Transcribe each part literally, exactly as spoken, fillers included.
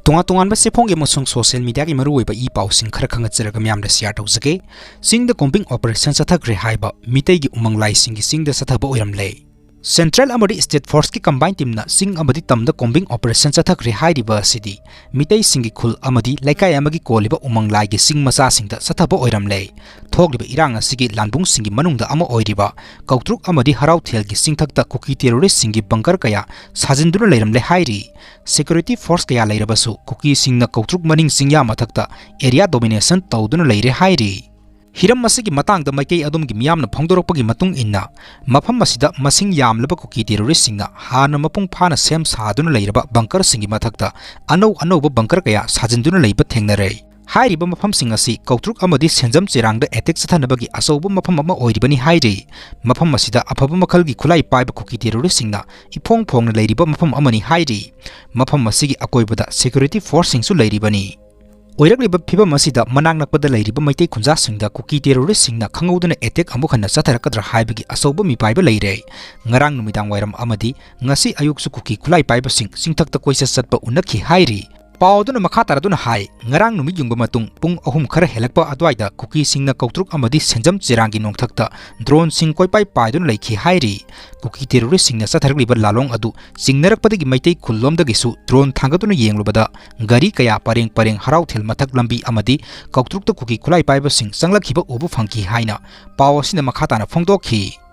ꯇꯣꯉꯥꯟ ꯇꯣꯉꯥꯟꯕ ꯆꯦꯐꯣꯡꯒꯤ ꯑꯃꯁꯨꯡ social mediaꯒꯤ ꯃꯔꯨꯑꯣꯏꯕ ꯏ ꯄꯥꯎꯁꯤꯡ ꯈꯔ ꯈꯪꯍꯟꯖꯔꯒ ꯃꯤꯌꯥꯝꯗ share ꯇꯧꯖꯒꯦ꯫ ꯆꯤꯡꯗ combing operation ꯆꯠꯊꯈ꯭ꯔꯦ ꯍꯥꯏꯕ ꯃꯤꯇꯩꯒꯤ ꯎꯃꯪ ꯂꯥꯏꯁꯤꯡꯒꯤ ꯆꯤꯡꯗ ꯆꯠꯊꯕ ꯑꯣꯏꯔꯝꯂꯦ꯫ Central ꯑꯃꯗꯤ state forceꯀꯤ combine teamꯅ ꯆꯤꯡ ꯑꯃꯗꯤ ꯇꯝꯗ combing operation ꯆꯠꯊꯈ꯭ꯔꯦ ꯍꯥꯏꯔꯤꯕ ꯑꯁꯤꯗꯤ ꯃꯤꯇꯩꯁꯤꯡꯒꯤ ꯈꯨꯜ ꯑꯃꯗꯤ ꯂꯩꯀꯥꯏ ꯑꯃꯒꯤ ꯀꯣꯜꯂꯤꯕ ꯎꯃꯪ ꯂꯥꯏꯒꯤ ꯆꯤꯡ ꯃꯆꯥꯁꯤꯡꯗ ꯆꯠꯊꯕ ꯑꯣꯏꯔꯝꯂꯦ꯫ ꯊꯣꯛꯂꯤꯕ ꯏꯔꯥꯡ ꯑꯁꯤꯒꯤ ꯂꯥꯟꯕꯨꯡꯁꯤꯡꯒꯤ ꯃꯅꯨꯡꯗ ꯑꯃ ꯑꯣꯏꯔꯤꯕ ꯀꯧꯇ꯭ꯔꯨꯛ ꯑꯃꯗꯤ ꯍꯔꯥꯎꯊꯦꯜꯒꯤ ꯆꯤꯡꯊꯛꯇ ꯀꯨꯀꯤ terroristꯁꯤꯡꯒꯤ bunker ꯀꯌꯥ ꯁꯥꯖꯤꯟꯗꯨꯅ ꯂꯩꯔꯝꯂꯦ ꯍꯥꯏꯔꯤ꯫ Security force ꯀꯌꯥ ꯂꯩꯔꯕꯁꯨ ꯀꯨꯀꯤꯁꯤꯡꯅ ꯀꯧꯇ꯭ꯔꯨꯛ ꯃꯅꯤꯡ ꯆꯤꯡꯌꯥ ꯃꯊꯛꯇ area domination ꯇꯧꯗꯨꯅ ꯂꯩꯔꯦ ꯍꯥꯏꯔꯤ꯫ ꯍꯤꯔꯝ ꯑꯁꯤꯒꯤ ꯃꯇꯥꯡꯗ ꯃꯥꯏꯀꯩ ꯑꯗꯣꯝꯒꯤ ꯃꯤꯌꯥꯝꯅ ꯐꯣꯡꯗꯣꯔꯛꯄꯒꯤ ꯃꯇꯨꯡ ꯏꯟꯅ, ꯃꯐꯝ ꯑꯁꯤꯗ ꯃꯁꯤꯡ ꯌꯥꯝꯂꯕ ꯀꯨꯀꯤ terroristꯁꯤꯡꯅ ꯍꯥꯟꯅ ꯃꯄꯨꯡ ꯐꯥꯅ ꯁꯦꯝ ꯁꯥꯗꯨꯅ ꯂꯩꯔꯕ bunkerꯁꯤꯡꯒꯤ ꯃꯊꯛꯇ ꯑꯅꯧ ꯑꯅꯧꯕ bunker ꯀꯌꯥ ꯁꯥꯖꯤꯟꯗꯨꯅ ꯂꯩꯕ ꯊꯦꯡꯅꯔꯦ꯫ ꯍꯥꯏꯔꯤꯕ ꯃꯐꯝꯁꯤꯡ ꯑꯁꯤ ꯀꯧꯇ꯭ꯔꯨꯛ ꯑꯃꯗꯤ ꯁꯦꯟꯖꯝ ꯆꯦꯔꯥꯡꯗ attack ꯆꯠꯊꯅꯕꯒꯤ ꯑꯆꯧꯕ ꯃꯐꯝ ꯑꯃ ꯑꯣꯏꯔꯤꯕꯅꯤ ꯍꯥꯏꯔꯤ꯫ ꯃꯐꯝ ꯑꯁꯤꯗ ꯑꯐꯕ ꯃꯈꯜꯒꯤ ꯈꯨꯠꯂꯥꯏ ꯄꯥꯏꯕ ꯀꯨꯀꯤ terroristꯁꯤꯡꯅ ꯏꯐꯣꯡ ꯐꯣꯡꯅ ꯂꯩꯔꯤꯕ ꯃꯐꯝ ꯑꯃꯅꯤ ꯍꯥꯏꯔꯤ꯫ ꯃꯐꯝ ꯑꯁꯤꯒꯤ ꯑꯀꯣꯏꯕꯗ security forceꯁꯤꯡꯁꯨ ꯂꯩꯔꯤꯕꯅꯤ꯫ ꯑꯣꯏꯔꯛꯂꯤꯕ ꯐꯤꯚꯝ ꯑꯁꯤꯗ ꯃꯅꯥꯛ ꯅꯛꯄꯗ ꯂꯩꯔꯤꯕ ꯃꯩꯇꯩ ꯈꯨꯟꯖꯥꯁꯤꯡꯗ ꯀꯨꯀꯤ terroristꯁꯤꯡꯅ ꯈꯪꯍꯧꯗꯅ attack ꯑꯃꯨꯛ ꯍꯟꯅ ꯆꯠꯊꯔꯛꯀꯗ꯭ꯔꯥ ꯍꯥꯏꯕꯒꯤ ꯑꯆꯧꯕ ꯃꯤꯄꯥꯏꯕ ꯂꯩꯔꯦ꯫ ꯉꯔꯥꯡ ꯅꯨꯃꯤꯗꯥꯡ ꯋꯥꯏꯔꯝ ꯑꯃꯗꯤ ꯉꯁꯤ ꯑꯌꯨꯛꯁꯨ ꯀꯨꯀꯤ ꯈꯨꯠꯂꯥꯏ ꯄꯥꯏꯕꯁꯤꯡ ꯆꯤꯡꯊꯛꯇ ꯀꯣꯏꯆꯠ ꯆꯠꯄ ꯎꯅꯈꯤ ꯍꯥꯏꯔꯤ꯫ ꯄꯥꯎ ꯑꯗꯨꯅ ꯃꯈꯥ ꯇꯥꯔꯗꯨꯅ ꯍꯥꯏ, ꯉꯔꯥꯡ ꯅꯨꯃꯤꯠ ꯌꯨꯡꯕ ꯃꯇꯨꯡ ꯄꯨꯡ ꯑꯍꯨꯝ ꯈꯔ ꯍꯦꯜꯂꯛꯄ ꯑꯗꯨꯋꯥꯏꯗ ꯀꯨꯀꯤꯁꯤꯡꯅ ꯀꯧꯇ꯭ꯔꯨꯛ ꯑꯃꯗꯤ ꯁꯦꯟꯖꯝ ꯆꯦꯔꯥꯡꯒꯤ ꯅꯣꯡꯊꯛꯇ droneꯁꯤꯡ ꯀꯣꯏꯄꯥꯏ ꯄꯥꯏꯗꯨꯅ ꯂꯩꯈꯤ ꯍꯥꯏꯔꯤ꯫ ꯀꯨꯀꯤ terroristꯁꯤꯡꯅ ꯆꯠꯊꯔꯛꯂꯤꯕ ꯂꯥꯂꯣꯡ ꯑꯗꯨ ꯆꯤꯡꯅꯔꯛꯄꯗꯒꯤ ꯃꯩꯇꯩ ꯈꯨꯜꯂꯣꯝꯗꯒꯤꯁꯨ drone ꯊꯥꯡꯒꯠꯇꯨꯅ ꯌꯦꯡꯂꯨꯕꯗ ꯒꯥꯔꯤ ꯀꯌꯥ ꯄꯔꯦꯡ ꯄꯔꯦꯡ ꯍꯔꯥꯎꯊꯦꯜ ꯃꯊꯛ ꯂꯝꯕꯤ ꯑꯃꯗꯤ ꯀꯧꯇ꯭ꯔꯨꯛꯇ ꯀꯨꯀꯤ ꯈꯨꯠꯂꯥꯏ ꯄꯥꯏꯕꯁꯤꯡ ꯆꯪꯂꯛꯈꯤꯕ ꯎꯕ ꯐꯪꯈꯤ ꯍꯥꯏꯅ ꯄꯥꯎ ꯑꯁꯤꯅ ꯃꯈꯥ ꯇꯥꯅ ꯐꯣꯡꯗꯣꯛꯈꯤ꯫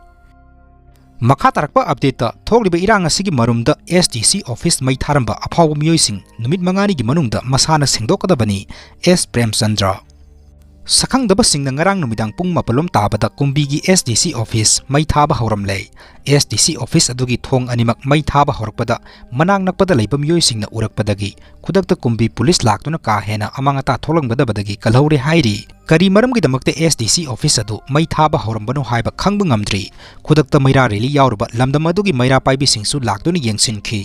ꯃꯈꯥ ꯇꯥꯔꯛꯄ updateꯇ ꯊꯣꯛꯂꯤꯕ ꯏꯔꯥꯡ ꯑꯁꯤꯒꯤ ꯃꯔꯨꯝꯗ SDC office ꯃꯩ ꯊꯥꯔꯝꯕ ꯑꯐꯥꯎꯕ ꯃꯤꯑꯣꯏꯁꯤꯡ ꯅꯨꯃꯤꯠ ꯃꯉꯥꯅꯤꯒꯤ ꯃꯅꯨꯡꯗ ꯃꯁꯥꯅ ꯁꯦꯡꯗꯣꯛꯀꯗꯕꯅꯤ, ꯑꯦꯁ ꯄ꯭ꯔꯦꯝꯆꯟꯗ꯭ꯔ꯫ ꯁꯛꯈꯪꯗꯕꯁꯤꯡꯅ ꯉꯔꯥꯡ ꯅꯨꯃꯤꯗꯥꯡ ꯄꯨꯡ ꯃꯥꯄꯜꯂꯣꯝ ꯇꯥꯕꯗ ꯀꯨꯝꯕꯤꯒꯤ SDC office ꯃꯩ ꯊꯥꯕ ꯍꯧꯔꯝꯂꯦ꯫ SDC office ꯑꯗꯨꯒꯤ ꯊꯣꯡ ꯑꯅꯤꯃꯛ ꯃꯩ ꯊꯥꯕ ꯍꯧꯔꯛꯄꯗ ꯃꯅꯥꯛ ꯅꯛꯄꯗ ꯂꯩꯕ ꯃꯤꯑꯣꯏꯁꯤꯡꯅ ꯎꯔꯛꯄꯗꯒꯤ ꯈꯨꯗꯛꯇ ꯀꯨꯝꯕꯤ police ꯂꯥꯛꯇꯨꯅ ꯀꯥ ꯍꯦꯟꯅ ꯑꯃꯥꯡ ꯑꯇꯥ ꯊꯣꯛꯂꯝꯒꯗꯕꯗꯒꯤ ꯀꯜꯍꯧꯔꯦ ꯍꯥꯏꯔꯤ꯫ ꯀꯔꯤ ꯃꯔꯝꯒꯤꯗꯃꯛꯇ SDC office ꯑꯗꯨ ꯃꯩ ꯊꯥꯕ ꯍꯧꯔꯝꯕꯅꯣ ꯍꯥꯏꯕ ꯈꯪꯕ ꯉꯝꯗ꯭ꯔꯤ꯫ ꯈꯨꯗꯛꯇ ꯃꯩꯔꯥ rally ꯌꯥꯎꯔꯨꯕ ꯂꯝꯗꯝ ꯑꯗꯨꯒꯤ ꯃꯩꯔꯥ ꯄꯥꯏꯕꯤꯁꯤꯡꯁꯨ ꯂꯥꯛꯇꯨꯅ ꯌꯦꯡꯁꯤꯟꯈꯤ꯫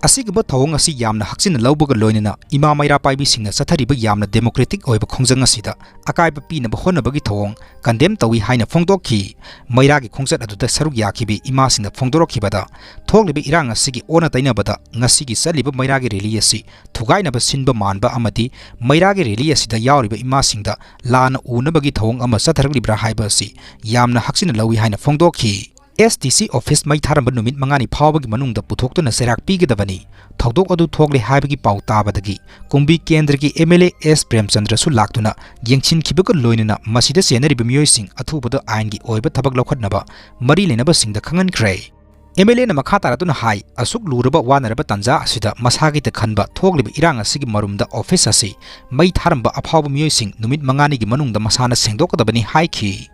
ꯑꯁꯤꯒꯨꯝꯕ ꯊꯧꯑꯣꯡ ꯑꯁꯤ ꯌꯥꯝꯅ ꯍꯛꯆꯤꯟꯅ ꯂꯧꯕꯒ ꯂꯣꯏꯅꯅ ꯏꯃꯥ ꯃꯩꯔꯥ ꯄꯥꯏꯕꯤꯁꯤꯡꯅ ꯆꯠꯊꯔꯤꯕ ꯌꯥꯝꯅ democratic ꯑꯣꯏꯕ ꯈꯣꯡꯖꯪ ꯑꯁꯤꯗ ꯑꯀꯥꯏꯕ ꯄꯤꯅꯕ ꯍꯣꯠꯅꯕꯒꯤ ꯊꯧꯑꯣꯡ condemn ꯇꯧꯏ ꯍꯥꯏꯅ ꯐꯣꯡꯗꯣꯛꯈꯤ꯫ ꯃꯩꯔꯥꯒꯤ ꯈꯣꯡꯆꯠ ꯑꯗꯨꯗ ꯁꯔꯨꯛ ꯌꯥꯈꯤꯕꯤ ꯏꯃꯥꯁꯤꯡꯅ ꯐꯣꯡꯗꯣꯔꯛꯈꯤꯕꯗ, ꯊꯣꯛꯂꯤꯕ ꯏꯔꯥꯡ ꯑꯁꯤꯒꯤ ꯑꯣꯟꯅ ꯇꯩꯅꯕꯗ ꯉꯁꯤꯒꯤ ꯆꯠꯂꯤꯕ ꯃꯩꯔꯥꯒꯤ rally ꯑꯁꯤ ꯊꯨꯒꯥꯏꯅꯕ ꯁꯤꯟꯕ ꯃꯥꯟꯕ ꯑꯃꯗꯤ ꯃꯩꯔꯥꯒꯤ rally ꯑꯁꯤꯗ ꯌꯥꯎꯔꯤꯕ ꯏꯃꯥꯁꯤꯡꯗ ꯂꯥꯟꯅ ꯎꯅꯕꯒꯤ ꯊꯧꯑꯣꯡ ꯑꯃ ꯆꯠꯊꯔꯛꯂꯤꯕ꯭ꯔꯥ ꯍꯥꯏꯕ ꯑꯁꯤ ꯌꯥꯝꯅ ꯍꯛꯆꯤꯟꯅ ꯂꯧꯏ ꯍꯥꯏꯅ ꯐꯣꯡꯗꯣꯛꯈꯤ꯫ S D C office ꯃꯩ ꯊꯥꯔꯝꯕ ꯅꯨꯃꯤꯠ ꯃꯉꯥꯅꯤ ꯐꯥꯎꯕꯒꯤ ꯃꯅꯨꯡꯗ ꯄꯨꯊꯣꯛꯇꯨꯅ ꯆꯩꯔꯥꯛ ꯄꯤꯒꯗꯕꯅꯤ꯫ ꯊꯧꯗꯣꯛ ꯑꯗꯨ ꯊꯣꯛꯂꯦ ꯍꯥꯏꯕꯒꯤ ꯄꯥꯎ ꯇꯥꯕꯗꯒꯤ ꯀꯨꯝꯕꯤ ꯀꯦꯟꯗ꯭ꯔꯒꯤ M L A S ꯄ꯭ꯔꯦꯝꯆꯟꯗ꯭ꯔꯁꯨ ꯂꯥꯛꯇꯨꯅ ꯌꯦꯡꯁꯤꯟꯈꯤꯕꯒ ꯂꯣꯏꯅꯅ ꯃꯁꯤꯗ ꯆꯦꯟꯅꯔꯤꯕ ꯃꯤꯑꯣꯏꯁꯤꯡ ꯑꯊꯨꯕꯗ ꯑꯥꯏꯟꯒꯤ ꯑꯣꯏꯕ ꯊꯕꯛ ꯂꯧꯈꯠꯅꯕ ꯃꯔꯤ ꯂꯩꯅꯕꯁꯤꯡꯗ ꯈꯪꯍꯟꯈ꯭ꯔꯦ꯫ M L A ꯅ ꯃꯈꯥ ꯇꯥꯔꯗꯨꯅ ꯍꯥꯏ, ꯑꯁꯨꯛ ꯂꯨꯔꯕ ꯋꯥꯅꯔꯕ ꯇꯥꯟꯖꯥ ꯑꯁꯤꯗ ꯃꯁꯥꯒꯤꯇ ꯈꯟꯕ ꯊꯣꯛꯂꯤꯕ ꯏꯔꯥꯡ ꯑꯁꯤꯒꯤ ꯃꯔꯨꯝꯗ office ꯑꯁꯤ ꯃꯩ ꯊꯥꯔꯝꯕ ꯑꯐꯥꯎꯕ ꯃꯤꯑꯣꯏꯁꯤꯡ ꯅꯨꯃꯤꯠ ꯃꯉꯥꯅꯤꯒꯤ ꯃꯅꯨꯡꯗ ꯃꯁꯥꯅ ꯁꯦꯡꯗꯣꯛꯀꯗꯕꯅꯤ ꯍꯥꯏꯈꯤ꯫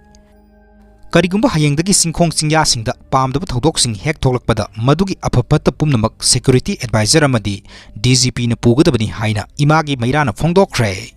ꯀꯔꯤꯒꯨꯝꯕ ꯍꯌꯦꯡꯗꯒꯤ ꯆꯤꯡꯈꯣꯡ ꯆꯤꯡꯌꯥꯁꯤꯡꯗ ꯄꯥꯝꯗꯕ ꯊꯧꯗꯣꯛꯁꯤꯡ ꯍꯦꯛ ꯊꯣꯛꯂꯛꯄꯗ ꯃꯗꯨꯒꯤ ꯑꯐ ꯐꯠꯇ ꯄꯨꯝꯅꯃꯛ security advisor ꯑꯃꯗꯤ D G P ꯅ ꯄꯨꯒꯗꯕꯅꯤ ꯍꯥꯏꯅ ꯏꯃꯥꯒꯤ ꯃꯩꯔꯥꯅ ꯐꯣꯡꯗꯣꯛꯈ꯭ꯔꯦ꯫